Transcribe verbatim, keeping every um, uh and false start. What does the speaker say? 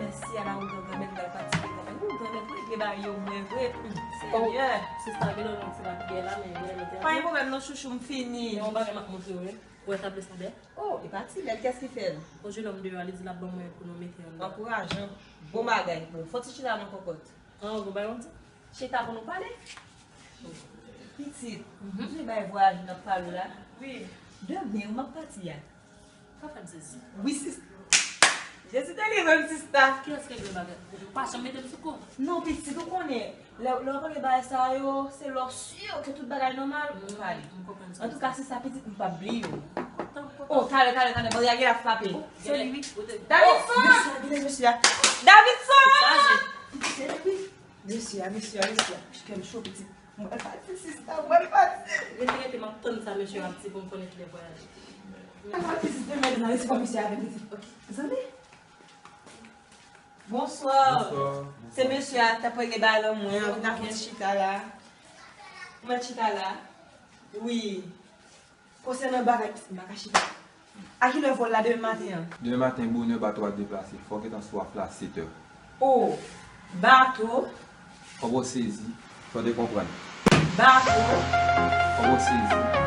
Mèsi a la, ou granmèt, m pral patisipe kanmenm. Ou granmèt, regle bagay yo mwen vre. Hmm, Senyè. Sista, gen lè yon ti lapyè la, men gen lè nou te. Pa gen pwoblèm non, chouchou, m fini. Gen yon bagay m ap montre w, wi. Ou wè tablo sa bèl? Oh, e pa ti bèl, kiyès ki fè l? Yon jenòm deyò a, li di l ap ban mwen pou nou mete anndan. Ankourajan. Bon bagay. Bon, fò ti chita non, kòkòt. Ah, bon bagay, yon ti. Chita pou nou pale. Pitit, ou sonje bay vwayaj n ap pale w la? Wi. Demen, ou m ap pati a. Sa fè m sezi. Wi, sis. Jezi delivre m, sista. Kiyès ki regle bagay? Ou pa janm mete m sou kou? Non, pitit, ou konnen. Lè, lè w ap regle bagay sa yo, se lè w si ke tout bagay nòmal, ou pale. M konprann sa. Antouka, sista, pitit, m p ap bliye w. Oh, talè, talè, talè, bandi a genlè ap frape. Se li, wi. Davidson! Mesye a, mesye a. Davidson! Mesye a, mesye a, mesye a. Kè m cho, pitit. Mwen pati, sista, mwen pati. Rete, rete, m ap tann sa mesye a ap di pou m konnen kilè vwayaje. Mwen pati, sista, men nan espwa mesye a vin pitit. Ok. Zanmi? Bonswa. Bonswa. Se mesye a t ap regle bagay lan mwen an, vin ap fè chita la. Ou mèt chita la? Wi. Konsènan bagay, m pa ka chita. A kilè vòl la demen maten an? Demen maten, bonè, bato a deplase. Fò w gentan sou waf la, sèt è. O, bato. Fò w sezi. Fò w te konprann. Bato. Fò w sezi.